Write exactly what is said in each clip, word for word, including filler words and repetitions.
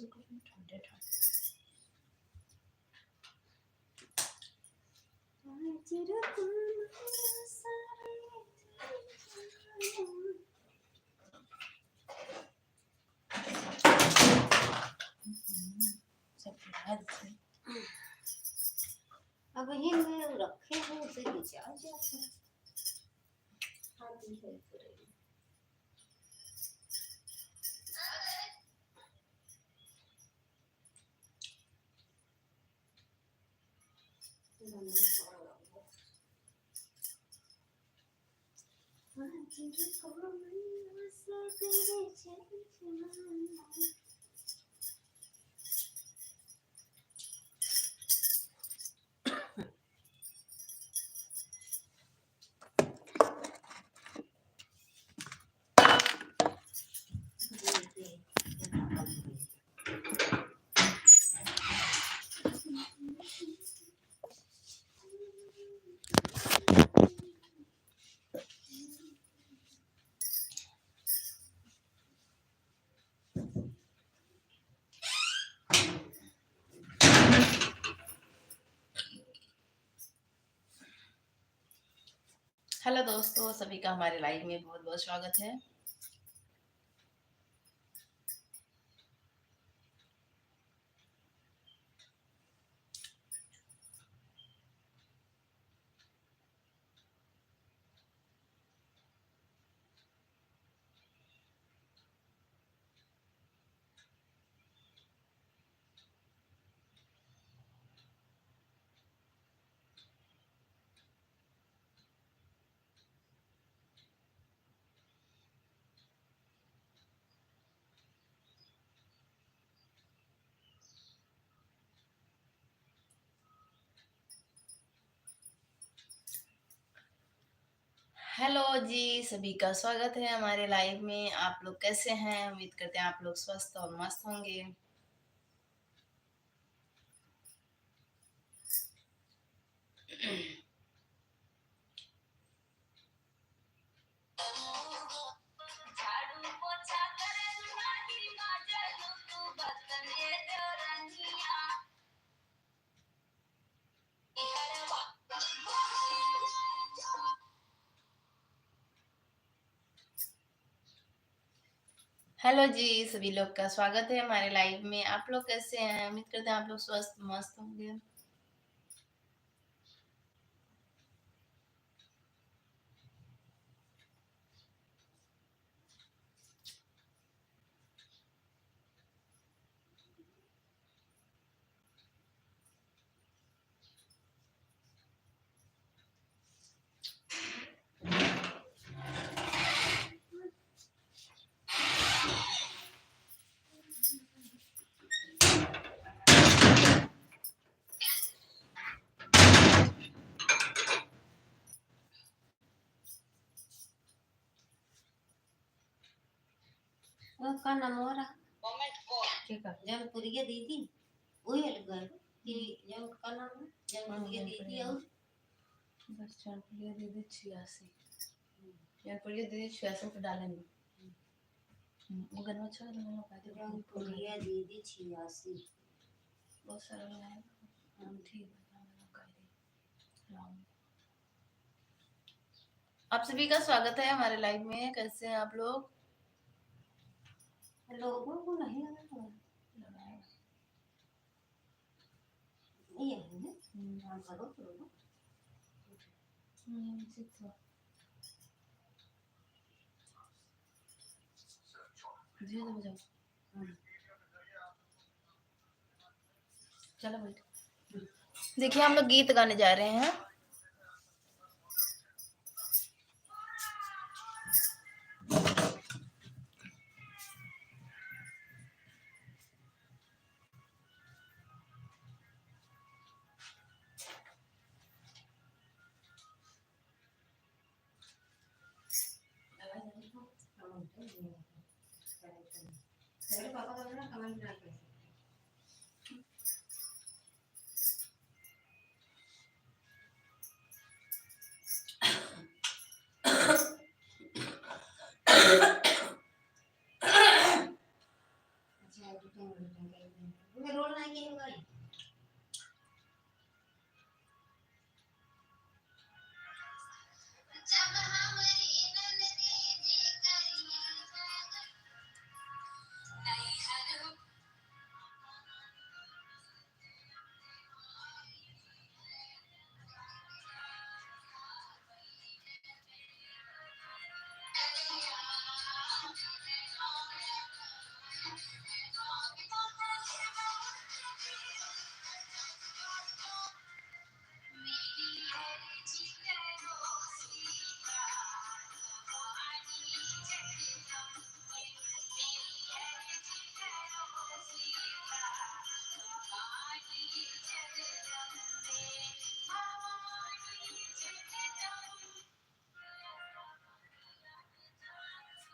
ठंडे ठंडे। सब पिला दे। अब ही में रखे हैं, उसे खिंचा जाते हैं। हाँ, ठीक है, तो रही। हेलो दोस्तों, सभी का हमारे लाइव में बहुत बहुत स्वागत है। हेलो जी, सभी का स्वागत है हमारे लाइव में। आप लोग कैसे हैं? उम्मीद करते हैं आप लोग स्वस्थ और मस्त होंगे। हेलो जी, सभी लोग का स्वागत है हमारे लाइव में। आप लोग कैसे हैं? उम्मीद करते हैं आप लोग स्वस्थ मस्त होंगे। वो का नाम हो रहा? ठीक है। जौनपुरिया दीदी, वही अलग है कि जौन का नाम है? जौनपुरिया हाँ, दीदी जौनपुरिया। और बस जौनपुरिया दीदी छियासी। जौनपुरिया दीदी छियासी पे डालेंगे। हम्म, वो गनवा अच्छा है, गनवा का दे। जौनपुरिया दीदी छियासी। बहुत सारा गनवा है। हम ठीक है, गनवा का दे। राम। आप सभी का स्वागत है हमारे लाइव में। कैसे हैं आप लोग? लोगों को नहीं लगा हुआ। ये है ना? हम्म। हाँ, करो, करो। हम्म, ठीक है। धीरे से बजाओ। चलो बैठ। देखिए, हम लोग गीत गाने जा रहे हैं। रोल नहीं है भाई।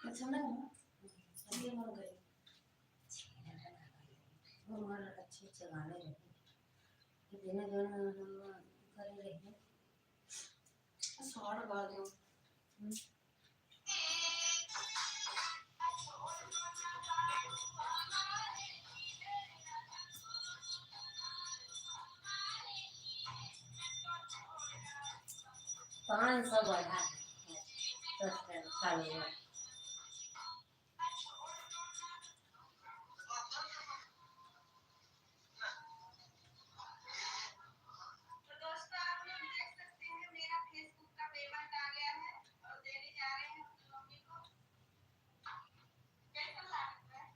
अच्छा, ना, अभी हम गए। हमारे अच्छे अच्छे गाने रहे। बिना गाना हम करे रहे। सॉन्ग गा दो। हम्म। पाँच सौ बढ़ा है, सब्सक्राइब, फॉलोअर। तो दोस्तों, आप लोग देख सकते हैं, मेरा Facebook का पेमेंट आ गया है और देने जा रहे हैं अपनी मम्मी को। कैसा लग रहा है?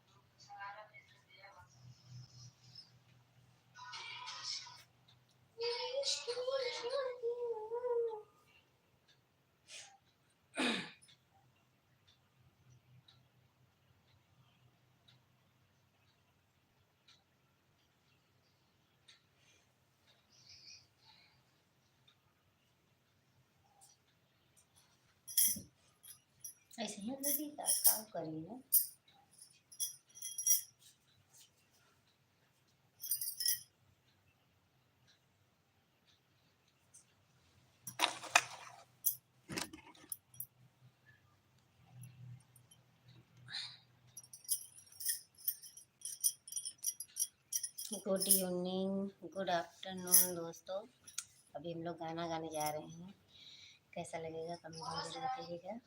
ऐसे ही दीदी का काम करी है। Good evening, good afternoon दोस्तों। अभी हम लोग गाना गाने जा रहे हैं, कैसा लगेगा कमेंट में जरूर बताइएगा।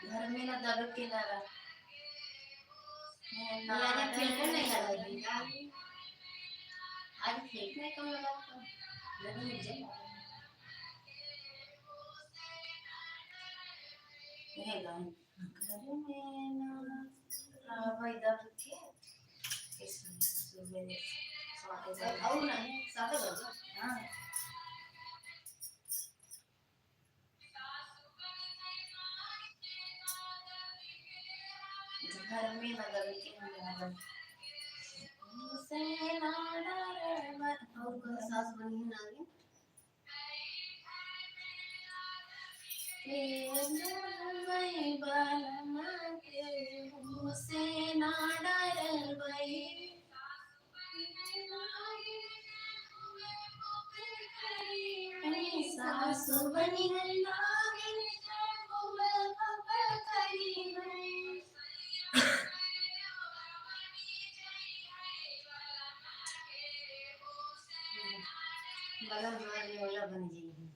घर में ना दबे के ना रहा। ये आदत बिल्कुल नहीं लगा है। आज ठीक नहीं कम लगा तो। लगा मुझे। ये गाना। घर में ना। हाँ, भाई दबे के। और नहीं, सादा दबे। हाँ। घर में ना दबे के हम यहाँ पर। से ना डरे मत, और कोई सास बनी ना आगे। के डरबै बालमा के, से ना डरबै। सासु बनी है नागिन, खूब पाप करी है। बलम हमारे वाला बन जाइए,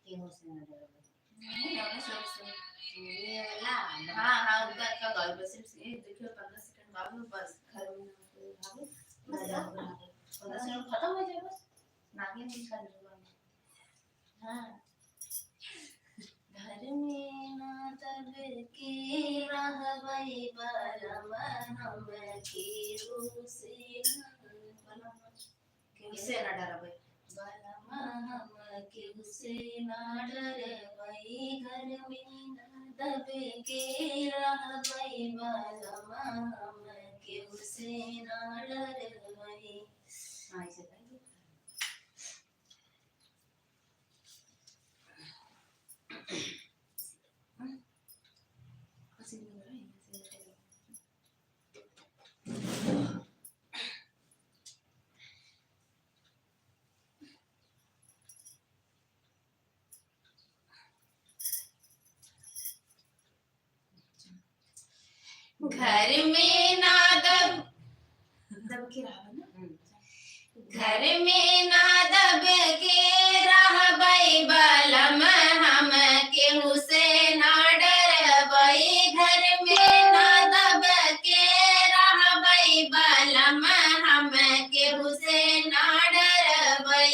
केहू से ना डरो। नहीं, गाना शुरू से। हाँ, हाँ, उनका अच्छा गाओ, बस सिर्फ ये देखियो, पन्द्रह सेकंड गाओ, बस। घर में ना कोई भागो, बस। पन्द्रह सेकंड खत्म हो जाए, बस। नागिन निकाल दो। हाँ। घर में ना दब के रहबै बलम, हम केहू से ना, केहू से ना डरबै। बलम हम केहू से ना डरबै, घर में ना दब के रहबै बलम, हम केहू से ना डरबै। हाँ, ऐसे कहिए। घर में ना दब, दब के रहबै ना। हम्म। घर में ना दब के रहबै बलम, हम केहू से ना डरबै। घर में ना दब के रहबै बलम, हम केहू से ना डरबै।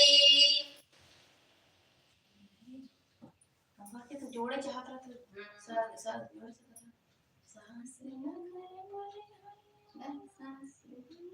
अब के तो जोड़े चाहत रहत है। हम्म। सा-, सा-, जोड़े चाहत रहत है। सास न घर मोरे हरे, सास न घर।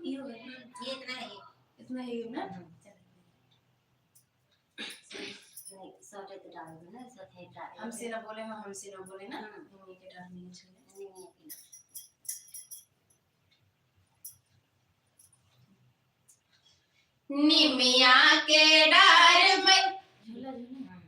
ये हो गया। ये इतना है, ये। इतना है ये ना? हम्म। चलो। नहीं, short है तो डाल दो ना, short है डाल दो। हमसे ना बोले, हाँ, हमसे ना बोले ना। हम्म। इन्हीं के डाल नहीं छोड़े। नहीं, नहीं, नहीं। निमिया के डार में, झूला, झूला।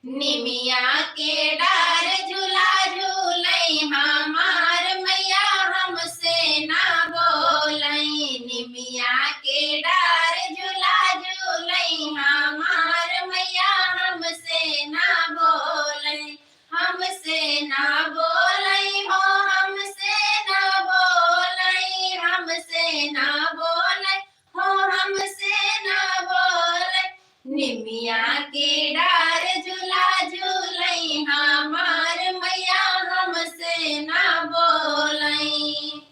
निमिया के डार झूला झूलई हमार मैया, हमसे ना बोलई। निमिया के डार झूला झूलई हमार मैया, हमसे ना बोलई। हमसे ना बोलई हो, हमसे ना बोलई, हमसे ना बोलई हो, हमसे ना बोलई। निमिया के डार झूला झूलई हमार मैया, हमसे ना बोलई।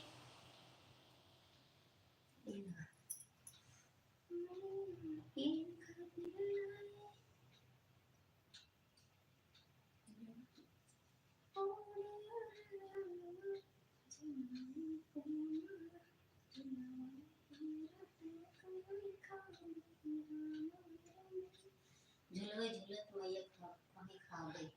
झुलवे झुलत मैया खा, वही खा गई।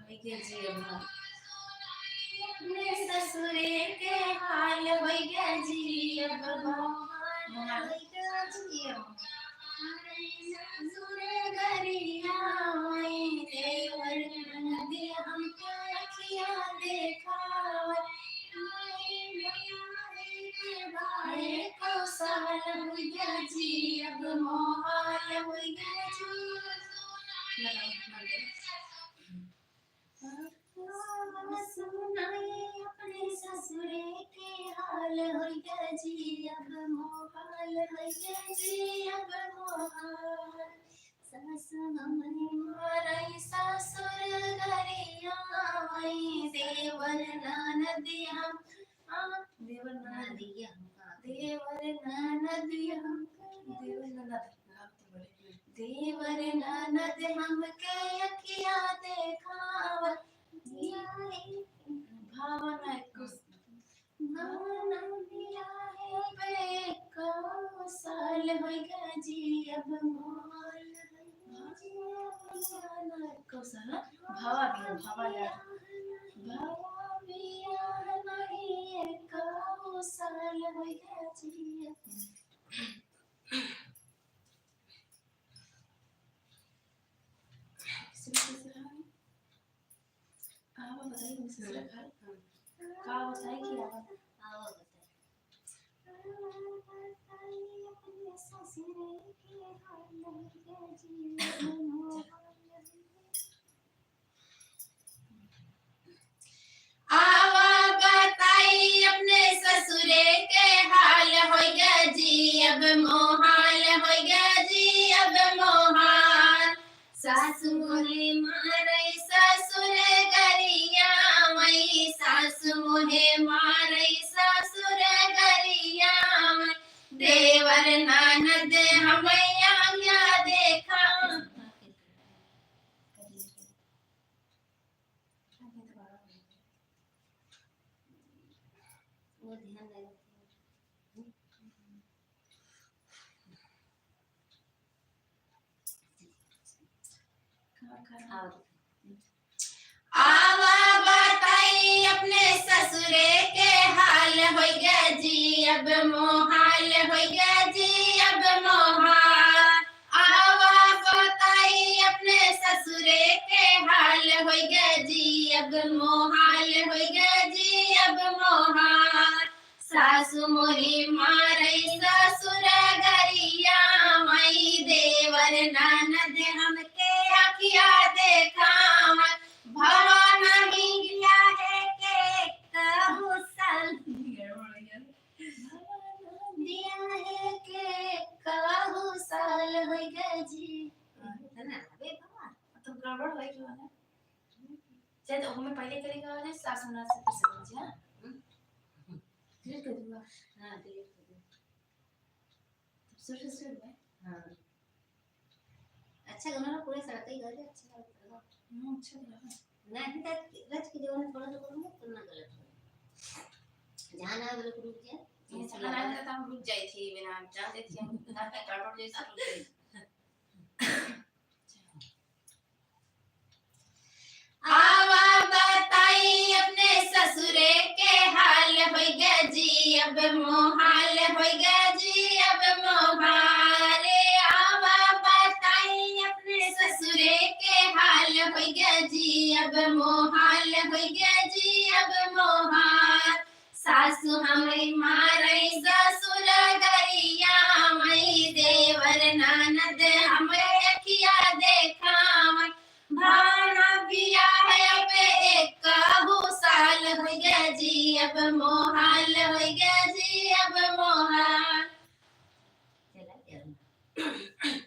होइ गया जी अब। अपने ससुरे के हाल होइ गया जी अब। मोहाल होइ गया जी अब। ससुर गरियावै, देवर ननद हमके अखिया देखावै। भाई को साल हुइगा जी, अब मोहाल हुइगा जी। सुनाई अपने ससुरे के हाल होइगा जी, अब मोहाल होइगा जी, अब मोहाल। सास हमरी मारई ससुर गरियावई, देवर ननद हम, आ, देवर ननद, ननदिया हमका। देवर ननद हम, देवर ननद, देवर ननद हमके अखिया देखावा। भावना कुछ। भावना बियाहे पे एको साल होइगा जी, अब मोहाल होइगा जी, अब मोहाल। एको साल, भावा बियाह, भावा याद। भावा बियाह नहीं एको साल होइगा जी, अब आवा बताई, हम ससुरा खाए। का बताई कि आवा? आवा बताई। आवा बताई अपने ससुरे के हाल, होइगा जी अब मोहाल, होइगा जी अब मोहाल। सासु मोहे मारै ससुर गरियावै, सासु मोहे मारै ससुर गरियावै। देवर ननद हमैया क्या देखा। वो ध्यान नहीं रखती। आवा बताई अपने ससुरे के हाल, होइगा जी अब मोहाल, होइगा जी अब मोहाल। आवा बताई अपने ससुरे के हाल, होइगा जी अब मोहाल, होइगा जी अब मोहाल। सासु मोरे मारै ससुर गरियावै, देवर ननद हमके अखिया देखावै। भवन बियाहे के कहू साल, भवन बियाहे के कहू साल होइगा जी। है ना? अबे बाबा, तो गड़बड़ होई क्यों ना? चल, तो हमें पहले करेगा वाला सास ननद से फिर से बोल जी, हाँ? हम्म। Delete कर दूंगा। हाँ, delete कर दो। तब सुर से सुर में? हाँ। अच्छा गाना ना, पूरे सड़क ही गा दे, अच्छा लगता है। हम्म, अच्छा लगा। नहीं, तो रच के जो है, थोड़ा सा करूँगा, तो ना गलत हो। जहाँ ना गलत रुक जाए, ये जहाँ ना गलत, हम रुक जाए थे, बिना हम जानते थे, हम ना गड़बड़ जैसा रुक जाए। आवा बताई अपने ससुरे के हाल, होइगा जी अब मोहाल, होइगा जी अब मोहाल। आवा बताई अपने ससुरे के हाल, होइगा जी अब मोहाल, होइगा जी अब मोहाल। सासु हमरी मारै ससुर गरियावै, देवर ननद हमरे अखिया देखावै। भाना बियाह अब एकहू साल होइगा जी, अब मोहाल होइगा जी, अब मोहाल। चला, चला।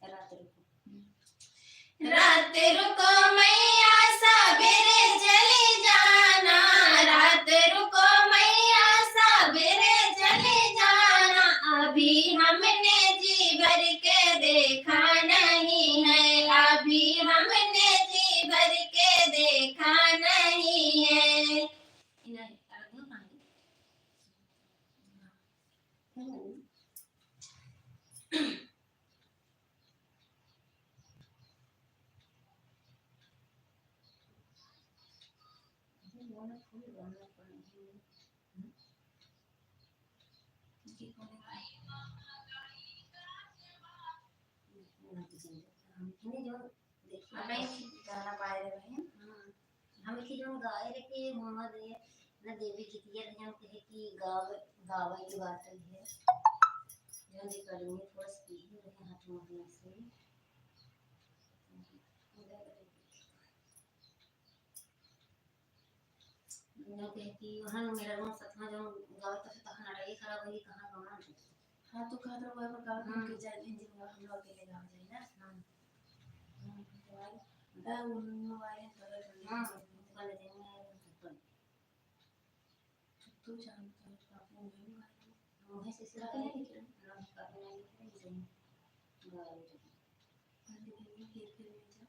रात रुको। रात रुको मैया, सबेरे चली जाना। रात रुको मैया, सबेरे चली जाना। अभी हमने जी भर के देखा नहीं है, अभी हमने जी भर के देखा नहीं है। देखिए, हमें गाना पाए रहे हैं। हाँ। हम इसी जौन गाए रहे कि मोहम्मद ये न देवी गीतिया जौन कहे कि गावे, गावे की बात है। जौन recording में force की है, लेकिन हाथ में अपने से। जौन कहे कि वहाँ मेरा room सतमा जौन गावे तो तहाँ लड़ाई खराब होई, कहाँ गाना। हाँ, तो कहत रहो, वहाँ गावे हाँ। के जाए, इंजन में हम लोग अकेले गावे जाए ना। हाँ। हाँ, तो आई, हाँ, वो मोबाइल में पकड़ लिया। हाँ, मोबाइल में पकड़ लिया। तू जान, तू अपने मोबाइल में। हाँ, वही से काहे नहीं किया? हाँ, काहे नहीं किया? इसे गावे जाए। और लेकिन ये फिर, फिर में जा।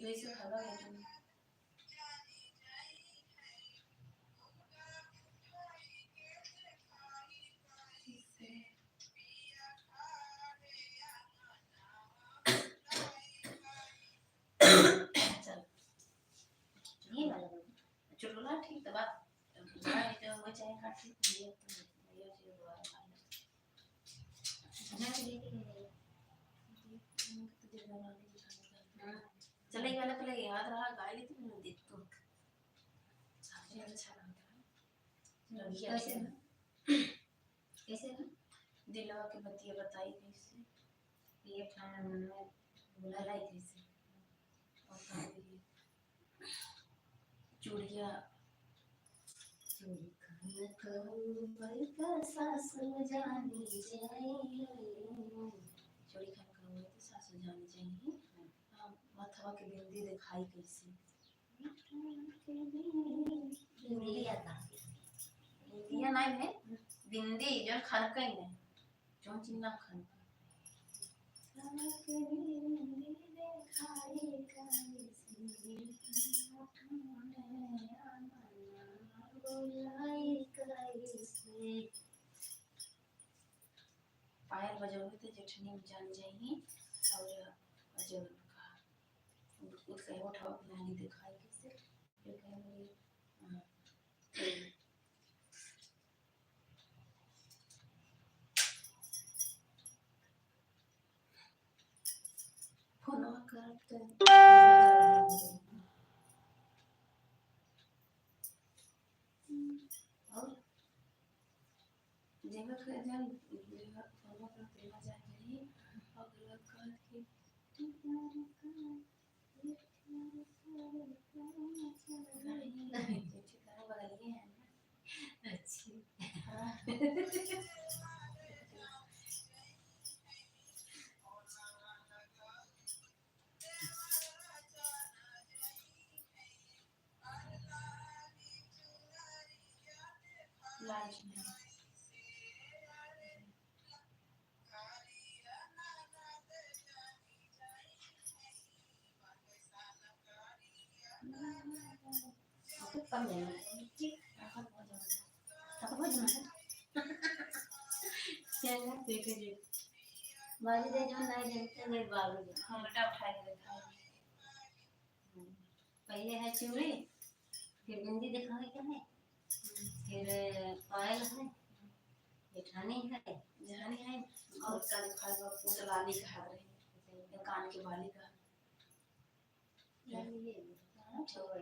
कैसे खाना है तुम? चल। ये वाला बोल। चुटकुला ठीक त बा। चुटकुला नहीं तो वो चाहे काट के दिए तो भैया जी दोबारा काट ले। हाँ। चले, ये वाला पहले याद रहा, गा लेती हूँ, देख तो। सबसे अच्छा लगता है। कैसे ना? कैसे ना? दिलवा के बतिया बताई कैसे? ये ठाना मन में भुलाई कैसे? और कहाँ गई? चूड़िया। चूड़ी खन कहू बलका सासु जानी जाई। चूड़ी खन कहू तो सासु जानी जाई। हाँ, मथवा के बिंदी दिखाई कैसे? बिंदिया का। बिंदिया नहीं है, बिंदी जौन खनकई नहीं, जौन चिन्ना खनकई। पायल बजौबे तो जेठनी में जान जाई और जौन का कुछ कहे उठाओ, नानी दिखाई कैसे, फिर कहे बोली, हाँ। फोनवा करत। और जेकर के जान, जेकर फोनवा करत, तेरा जान जाई। और कहत कि बाबू जी। हाँ, बेटा, उठा के देखा। पहले है चूड़ी, फिर बिंदी दिखावे के है, फिर पायल है, जेठानी है। जेठानी है, और का दिखावे बा, वो तो लाली का हाथ रहे, ये कान के बाली का। लाली ये, हाँ, छोड़।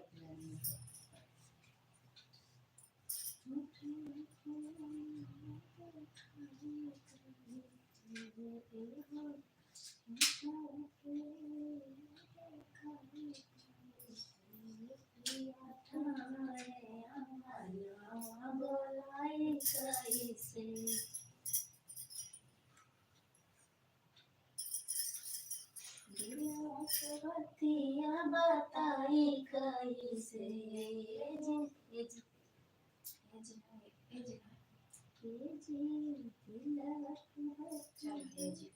बताई कैसे? ए जी, ए जी, ए जी, ए जी, ए जी, ए जी, दिलवा के बतिया। चल, ए जी।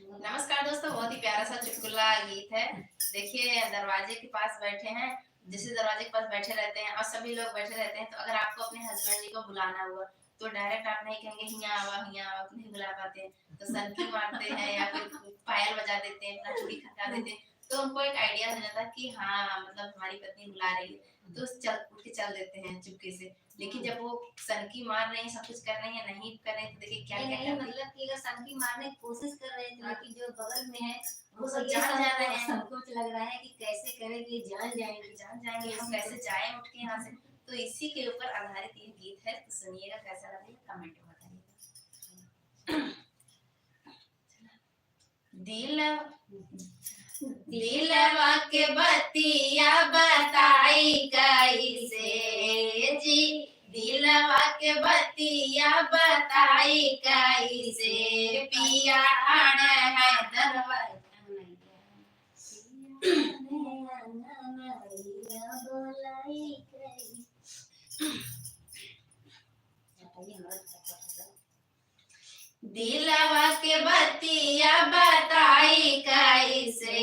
नमस्कार दोस्तों, बहुत ही प्यारा सा चुटकुला गीत है। देखिए, दरवाजे के पास बैठे हैं, जैसे दरवाजे के पास बैठे रहते हैं और सभी लोग बैठे रहते हैं, तो अगर आपको अपने husband जी को बुलाना हुआ तो direct आप नहीं कहेंगे, "हियाँ आवा, हियाँ आवा", तो नहीं बुला पाते हैं। तो सनकी मारते हैं या फिर पायल बजा देते हैं, अपना चूड़ी खनका देते हैं, तो उनको एक idea हो जाता है कि हाँ, मतलब हमारी पत्नी बुला रही है, तो चल, उठ के चल देते हैं चुपके से। लेकिन हाँ। जब वो सनकी मार रहे हैं, सब कुछ कर रहे हैं, नहीं कर रहे हैं, तो देखिए क्या, ये क्या नहीं, करते हैं। मतलब कि अगर सनकी मारने की कोशिश कर रहे हैं, तो हाँ। लेकिन जो बगल में है, वो वो सब ये जान सब जा रहे हैं। संकोच लग रहा है कि कैसे करें कि जान जाएंगे। जान जाएंगे, हम कैसे कैसे जाएं उठ के यहाँ से। तो इसी के ऊपर आधारित ये गीत है, तो सुनिएगा, कैसा लगा ये comment में बताइएगा। दिल, दिलवा के बतिया बताई कैसे जी, दिलवा के बतिया बताई कैसे, पिया अड़है दरवाजा। दिलवा के बतिया बताई कैसे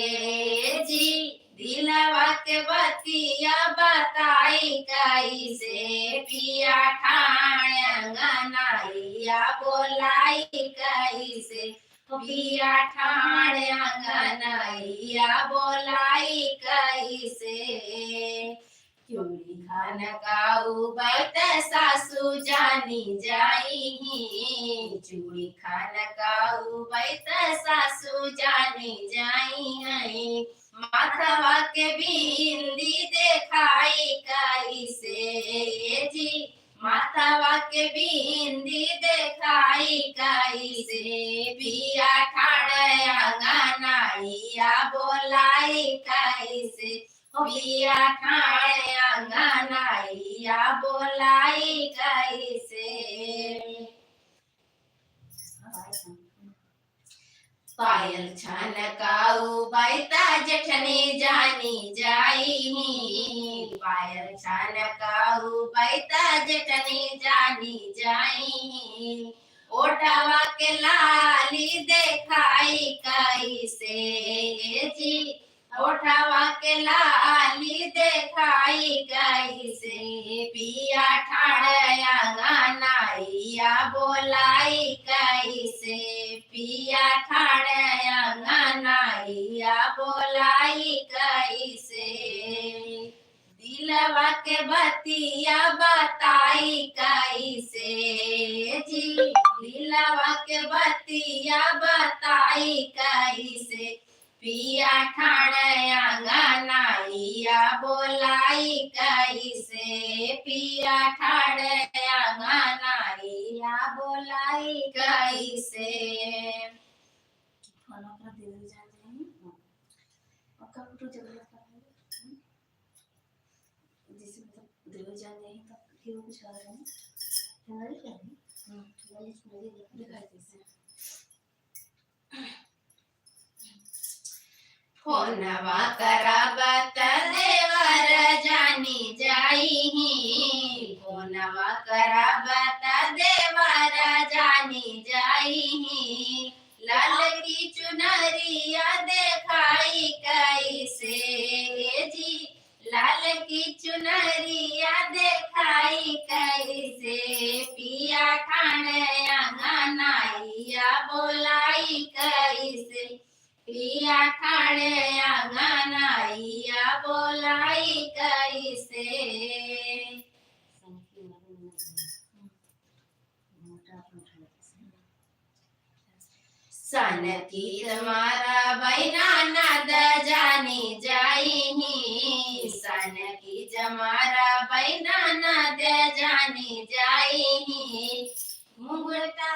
जी, दिलवा के बतिया बताई कैसे, पिया ठाण अंगनैया बोलाई कैसे, पिया ठाण अंगनैया बोलाई कैसे। चूड़ी खनकाउबै त सासु जानी जाइहीं, चूड़ी खनकाउबै त सासु जानी जाइहीं। माथवा के बिंदी देखाई कैसे जी, माथवा के बिंदी देखाई कैसे, पिया ठाण अंगनैया बोलाई कैसे, पिया ठाण अंगनैया बोलाई कैसे। पायल छनकाउबै त जेठनी जानी जाइहीं, पायल छनकाउबै त जेठनी जानी जाइहीं। ओठवा के लाली देखाई कैसे जी, ओठवा के लाली देखाई कैसे, पिया ठाण अंगनैया बोलाई कैसे, पिया ठाण अंगनैया बोलाई कैसे। दिलवा के बतिया बताई कैसे जी, दिलवा के बतिया बताई कैसे, पिया ठाण अंगनैया बोलाई कैसे, पिया ठाण अंगनैया बोलाई कैसे। फोन ओकरा दे दे जान जाई। ओकर फोटो जरूरत पड़े। जैसे मतलब देवे जान जाई तो फिर वो कुछ और है। हमारी क्या है? हम्म। हमारी, हमारी दिखाई दे से। फोनवा करब त देवर जानी जाइहीं, फोनवा करब त देवर जानी जाइहीं। लाल की चुनरिया देखाई कैसे जी, लाल की चुनरिया देखाई कैसे, पिया ठाण अंगनैया बोलाई कैसे, पिया ठाण अंगनैया बोलाई कैसे। सन की जमारा बैना नद जानी जाइहीं, सन की जमारा बैना नद जानी जाइहीं। घुंघटा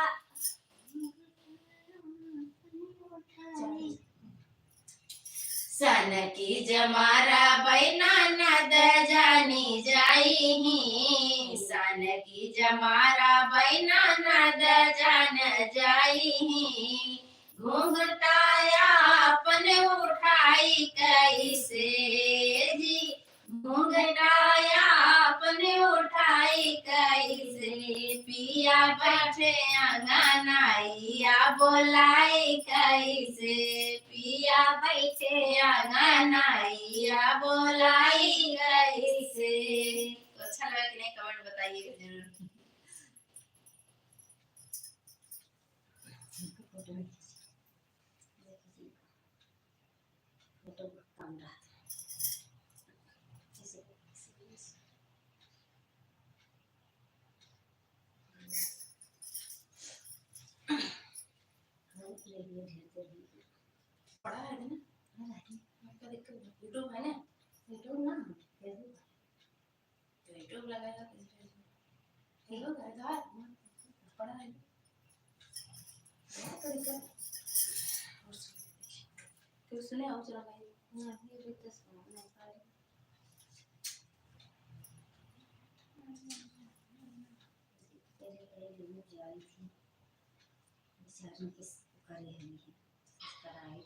सन की जमारा बैना नद जानी जाइहीं, सन की जमारा बैना नद जान जाइहीं। घुंघटा आपन उठाई कैसे जी, घुंघटा आपन उठाई कैसे, पिया बैठे अंगनैया बोलाई कैसे, पिया बैठे अंगनैया बोलाई कैसे। तो अच्छा लगा कि नहीं, comment बताइएगा जरूर। फोटो बहुत कम रहता है। जैसे पड़ा है ना? आपका दिक्कत है। YouTube है ना? YouTube ना? Facebook। तो YouTube लगाएगा तो इसमें। हेलो, दादा, पड़ा है। क्या तरीका? और सुन। क्यों सुने? और चला भाई। हाँ, ये भी तो सुना, मैं पढ़ रही हूँ। पहले, पहले वीडियो जा रही थी। बेचारी किस करे है, नहीं। किस तरह आई।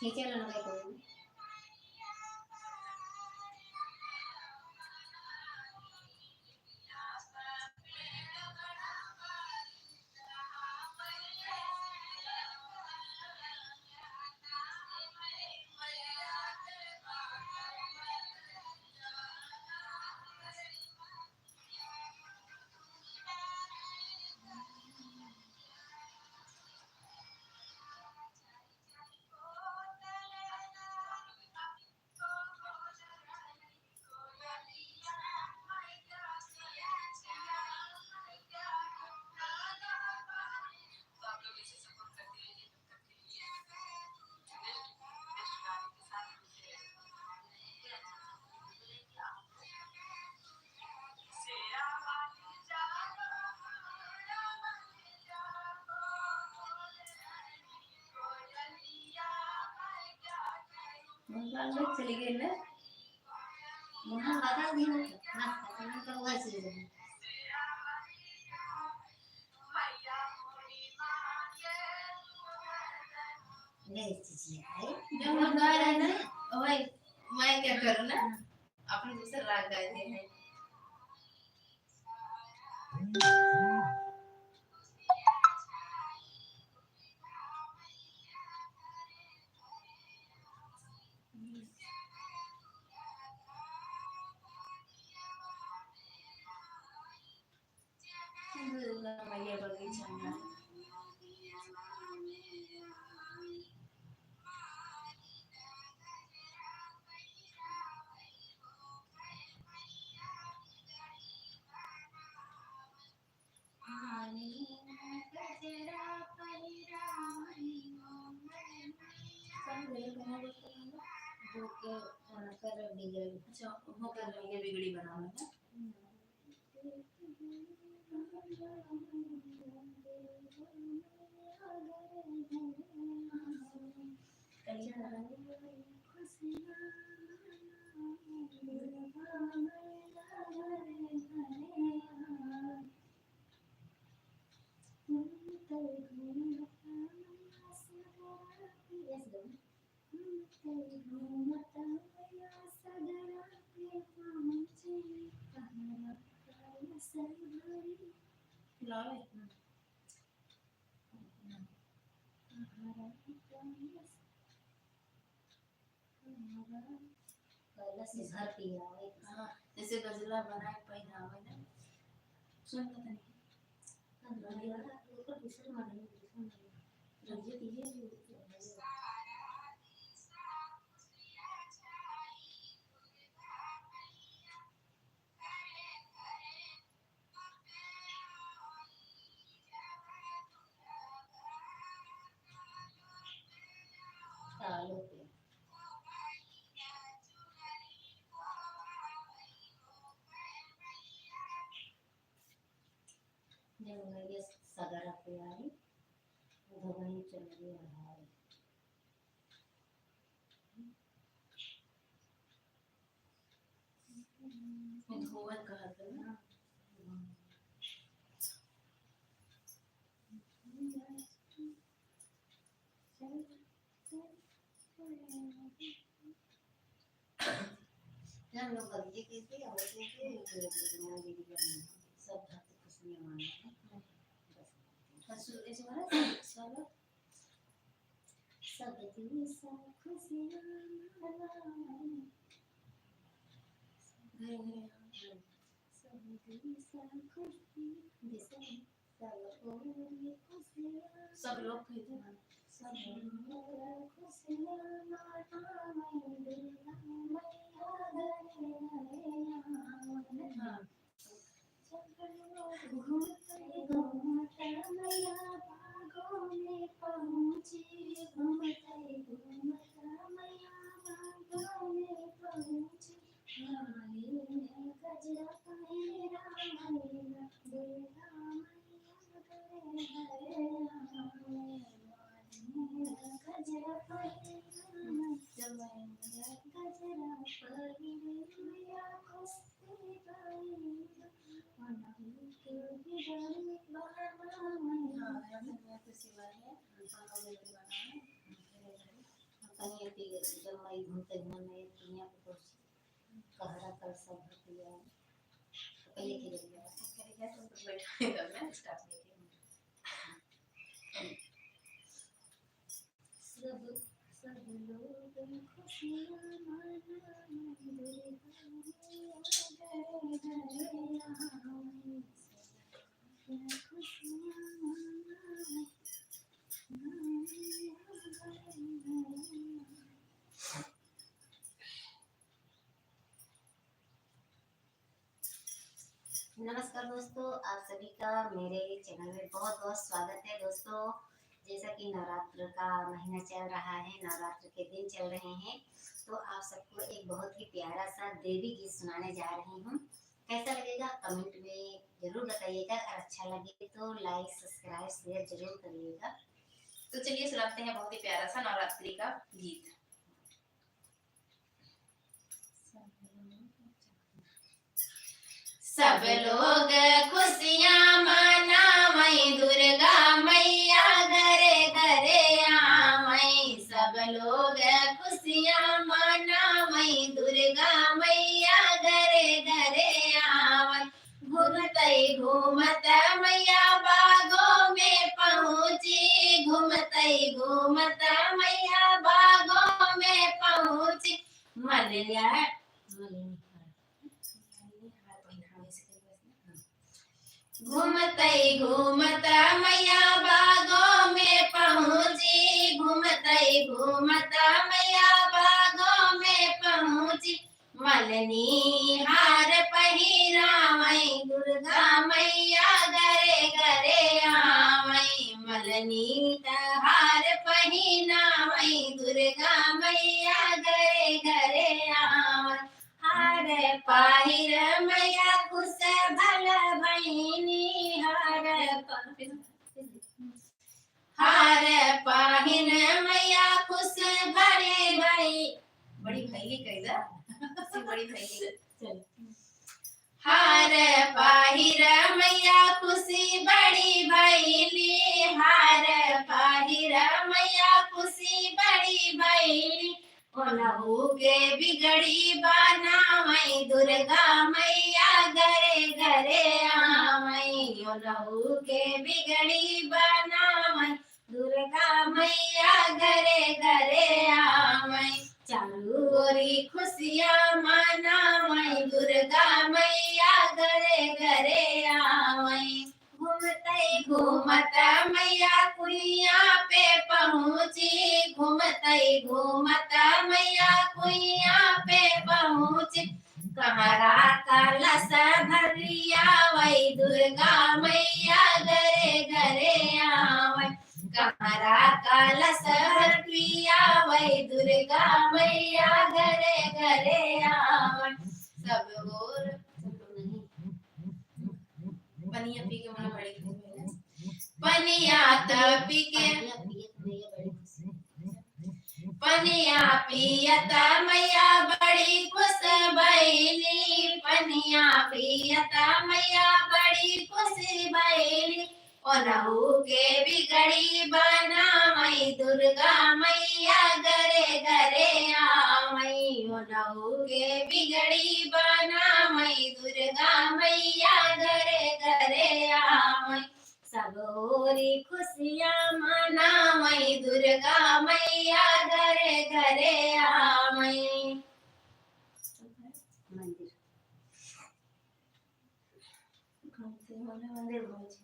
नीचे वाला नंबर कौन है? चली गई ना, वहाँ लगा दी ना, हाँ, तो वहाँ से नहीं, चीज़ है। जो हम गा रहे हैं ना, वही मैं क्या करूँ ना, अपने दूसरे राग गाए हैं। अच्छा, होकर बिगड़ी बनावे ना। पहले से घर पे ही आवे। हाँ, जैसे गजला बनाए पहिनावे ना। सुन तो तनी। हाँ, गजला, ओकर दूसरे माने, दूसरे माने। रंजित ये भी जब भैया सगरा पे आई, उधर वहीं चल गया हाय। धोवत कहत है ना। हम लोग बगीचे के थे, और के थे, जो नया दीदी बनी है, सब भक्त खुशियाँ मना रहे हैं। बस। हंसू, ऐसे बोला, सब। सब दिशा खुशियाँ मनाए। घरे, घरे, हाँ। सब दिशा खुशी, दिशा, सब ओर खुशियाँ। सब लोग कहते हैं। सब ओर खुशियाँ मनाए, दुर्गा मैया घरे घरे आए। हाँ। घूमते घूमते मैया बागों में पहुँची, घूमते घूमते मैया बागों में पहुँची। मालिन गजरा पहिरा मैया, दुर्गा मैया घरे घरे आए। मालिन गजरा पहिरा मैया, गजरा पहिरे मैया खुशी हाँ, यहाँ पे नृत्य सिवाय है, हम लोग भी बनाए, धीरे धीरे। कहीं अति जब मई घूमते हुए मैं दुनिया को कुछ कहरा कर सब भर दिया। तो पहले की लगी बात। करेगा तो बैठा है, मैं start लेके। सब, सब लोग खुशियाँ मनाएं, दुर्गा मैया घरे घरे आएं। सब लोग खुशियाँ मनाएं, मनाएं, मनाएं। नमस्कार दोस्तों, आप सभी का मेरे channel में बहुत बहुत स्वागत है। दोस्तों, जैसा कि नवरात्र का महीना चल रहा है, नवरात्र के दिन चल रहे हैं, तो आप सबको एक बहुत ही प्यारा सा देवी गीत सुनाने जा रही हूँ। कैसा लगेगा comment में जरूर बताइएगा, और अच्छा लगे तो like, subscribe, share जरूर करिएगा। तो चलिए सुनाते हैं बहुत ही प्यारा सा नवरात्रि का गीत। सब लोग खुशियाँ मनावैं, दुर्गा मैया घरे घरे आवैं। सब लोग खुशियाँ मनावैं, दुर्गा मैया घरे घरे आवैं। घूमतै घूमत मैया बागों में पहुँची, घूमतै घूमत मैया बागों में पहुँची। मलिया, घूमतै घूमत मैया बागों में पहुँची, घूमतै घूमत मैया बागों में पहुँची। मलनी हार पहिरावैं, दुर्गा मैया घरे घरे आवैं। मलनी त हार पहिरावैं, दुर्गा मैया घरे घरे आवैं। हार पहिर मैया खुश भल भैनी, हार पहिर, हार पहिर मैया खुश बड़ी भई, बड़ी भैली कह दा, बड़ी भैली। चल। हार पहिर मैया खुशी बड़ी भैली, हार पहिर मैया खुशी बड़ी भैली। ओनहु के बिगड़ी बनावैं, दुर्गा मैया घरे घरे आवैं। ओनहु के बिगड़ी बनावैं, दुर्गा मैया घरे घरे आवैं। चारू ओरी खुशियाँ मनावैं, दुर्गा मैया घरे घरे आवैं। घूमतै घूमत मैया कुइयाँ पे पहुँची, घूमतै घूमत मैया कुइयाँ पे पहुँची। कहरा कलश धरियावैं, दुर्गा मैया घरे घरे आवैं। कहरा कलश धरियावैं, दुर्गा मैया घरे घरे आवैं। सब ओर पनिया पी के मन बड़ी खुश भइल। पनिया त पी के, पनिया पियत मैया बड़ी खुश भइली, पनिया पियत मैया बड़ी खुश भइली। ओनहु के बिगड़ी बनावैं, दुर्गा मैया घरे घरे आवैं। ओनहु के बिगड़ी बनावैं, दुर्गा मैया घरे घरे आवैं। सब ओरी खुशियाँ मनावैं, दुर्गा मैया घरे घरे आवैं। मंदिर। मंदिर, मंदिर।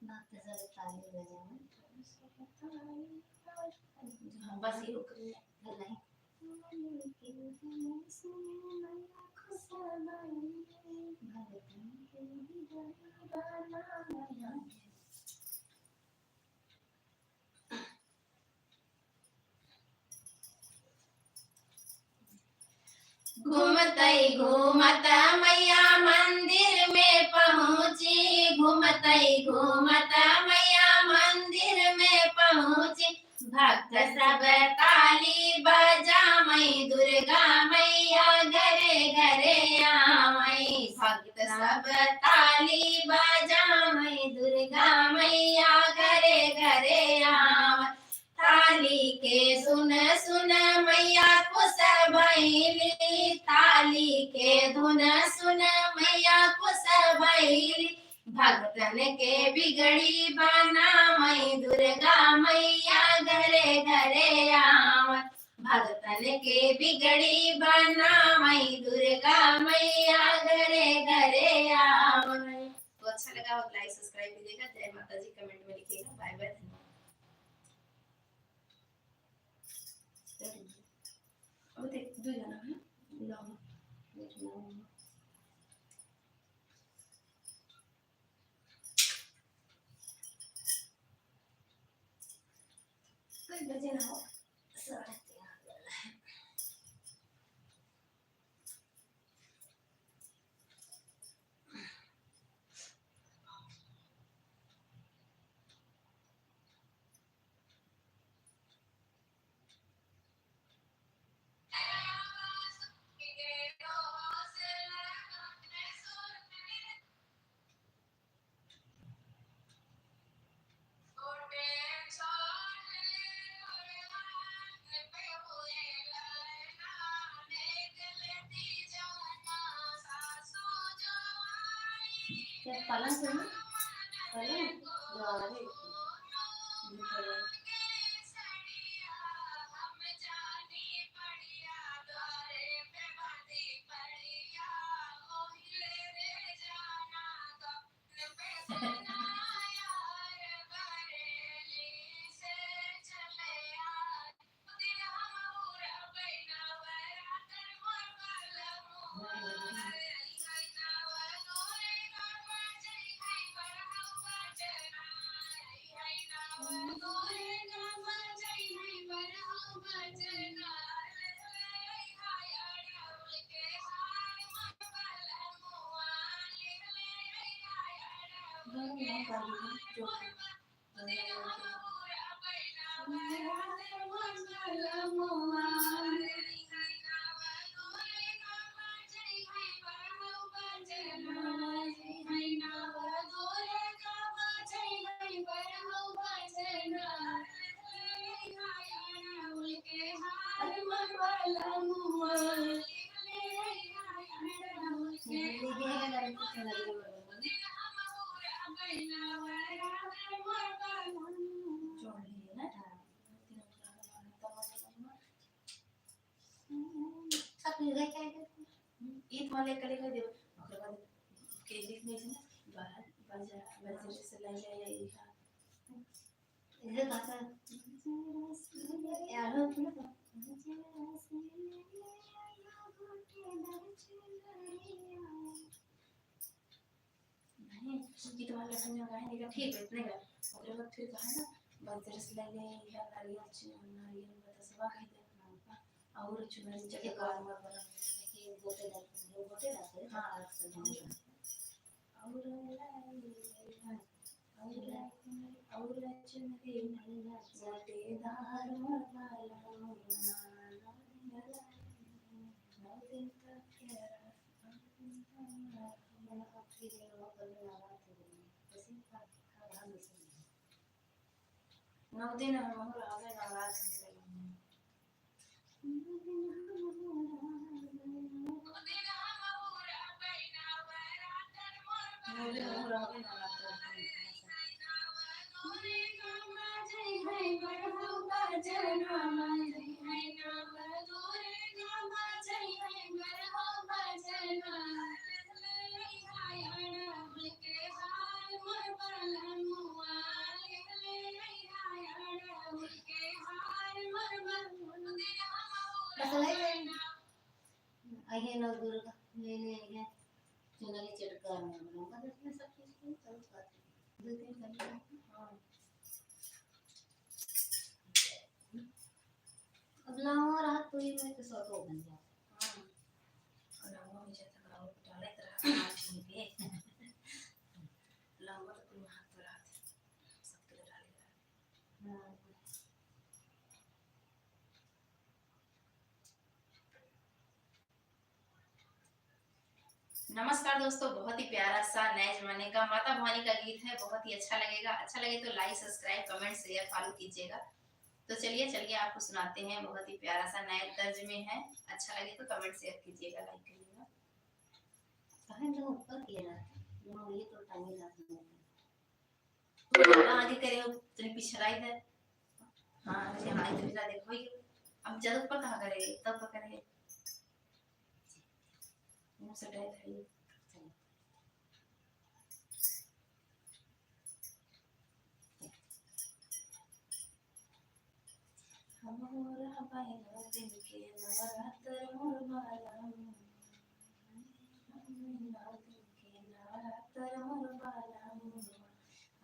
भक्त सब ताली बजावन। हाँ, बस ये रुक। नहीं। घूमतै घूमत मैया मंदिर में पहुँची, घूमतै घूमत मैया मंदिर में पहुँची। भक्त सब ताली बजावैं, दुर्गा मैया घरे सुन सुन मैया खुश भइली, ताली के धुन सुन मैया खुश भइली। भक्तन के बिगड़ी बनावै दुर्गा मैया घरे घरे आवै। भक्तन के बिगड़ी बनावै दुर्गा मैया घरे घरे आवै। तो अच्छा लगा हो like subscribe कीजिएगा। जय माता जी comment में लिखिएगा। बाय बाय, धन्यवाद। अब देख, दो जना है। लो, देख लो। कई बजे ना हो? साढ़े तीन हो गया है। क्या पलंग पे ना? पलंग? गाड़ी। पलंग। ईद वाले कले कर देव, ओकर बाद के ईद नहीं है, बाहर बाजार, बाजार से ले ले या इहा। इहे बात है। यार, हो तुम तो। नहीं, कि तुम्हारे लखन में गाय निकल ठीक है, इतने का। ओकरे बाद फिर कहा ना, बाजार से ले ले या नारियल, चु-, नारियल, बतासवा कह दे। और चुनरी चटकार में बना, देखिए, गोटे डालते हैं, गोटे डालते हैं, हाँ। और, और, और चुनरी गोटेदार में वाला, नौ दिन तक के रहा, नौ दिन तक के रहा, नौ दिन तक के रहा, नौ दिन हम रहबे नवरात्र में। अहे नौ दुर्गा, लेने आई है, चुनरी चटकार में बना, बस इसमें सब चीज़ को सब बात है। दो तीन करना है। हाँ। अब लावा रहा तो ये मैं तो सौ को बन जाता। हाँ। और लावा में जब तक लावा को डाले तो रहा, हाँ, ठीक है। लावा तो कोई हाथ तो रहा, सब तो डाले रहा। हाँ। नमस्कार दोस्तों, बहुत ही प्यारा सा नए जमाने का माता भवानी का गीत है, बहुत ही अच्छा लगेगा। अच्छा लगे तो like, subscribe, comment, share, follow कीजिएगा। तो चलिए, चलिए आपको सुनाते हैं, बहुत ही प्यारा सा नए तर्ज में है। अच्छा लगे तो comment share कीजिएगा, like करिएगा। कहाँ जो ऊपर किया ना, ये तो टांगे ना। आगे करे हो, तनी पीछे लाई दे। हाँ, अच्छा, हाँ, इधर भी ला दे, वही। अब ज्यादा ऊपर कहाँ करे, तब ऊपर करे। मुंह से टाइट है ये। हमहू रहबै नौ दिन के नवरात्र मोर बालम। नौ दिन के नवरात्र मोर बालम।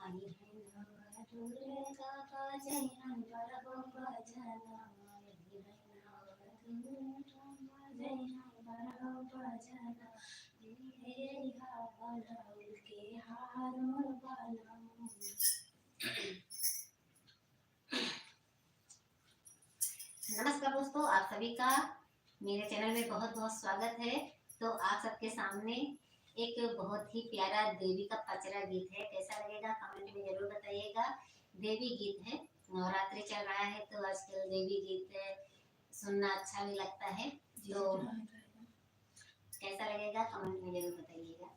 आई है नव दुर्गा बाजै है बरहो बजना। आई है नव दुर्गा बाजै है बरहो बजना। ले अइहा ओढ़ाउल के हार मोर बालम। नमस्कार दोस्तों, आप सभी का मेरे channel में बहुत बहुत स्वागत है। तो आप सबके सामने एक बहुत ही प्यारा देवी का पचरा गीत है, कैसा लगेगा comment में जरूर बताइएगा। देवी गीत है, नवरात्रि चल रहा है तो आजकल देवी गीत सुनना अच्छा भी लगता है। तो कैसा लगेगा comment में जरूर बताइएगा।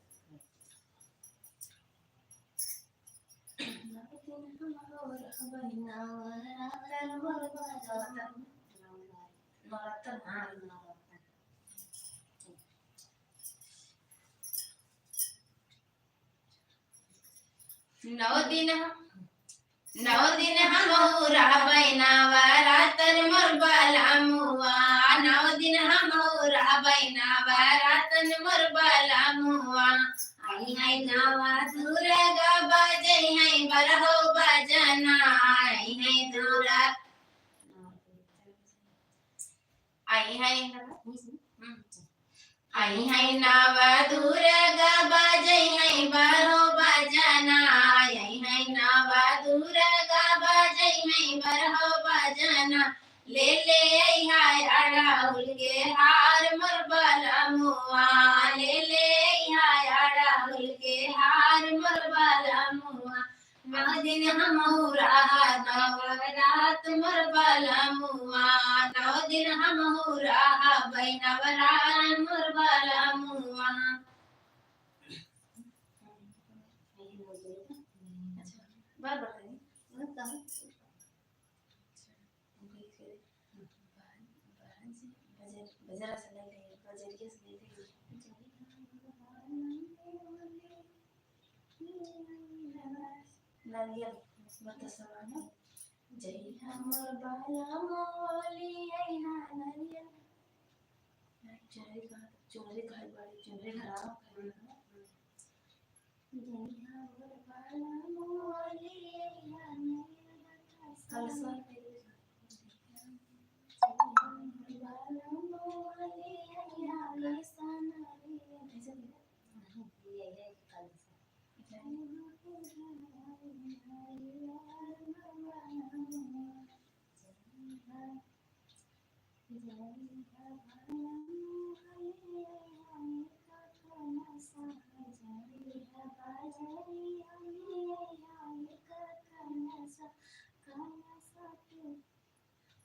नौ दिन हम, नौ दिन हमहू रहबै नवरात्र मोर बलमुआ, नौ दिन हमहू रहबै नवरात्र मोर बलमुआ। आई है नव दुर्गा बाजै है बरहो बजना, आई है दुर्गा आई है, हम्म। आई है नव दुर्गा बाजै है बरहो बजना, आई है नव दुर्गा बाजै है बरहो बजना। ले ले अइहा अड़हुल के हार मोर बलमुआ, ले ले अइहा अड़हुल के हार मोर बलमुआ। नौ दिन हमहू रहब नवरात मोर बलमुआ, नौ दिन हमहू रहबै नवरात मोर बलमुआ। अच्छा, बार बार करें। बजर, बजरा से ले ले, बजरिया से ले ले। नारियल, बतासा। जय हमर बाला मोली, अइहा नारियल। चुनरी कहाँ, चुनरी कहाँ बाड़ी, चुनरी खराब है। कलसा।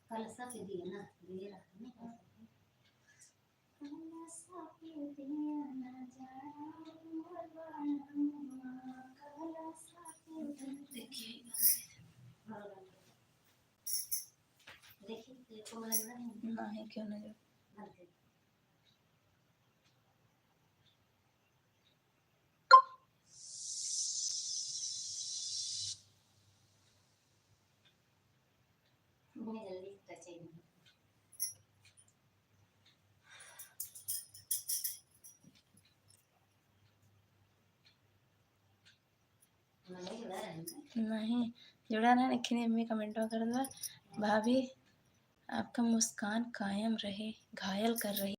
कलसा के दिया ना, दिए रहते ना। देखिए, देखिए, देखो, मैंने नहीं, क्यों नहीं? नहीं, जुड़ा ना, लेकिन मम्मी comment में कर दो, "भाभी, आपका मुस्कान कायम रहे, घायल कर रही।"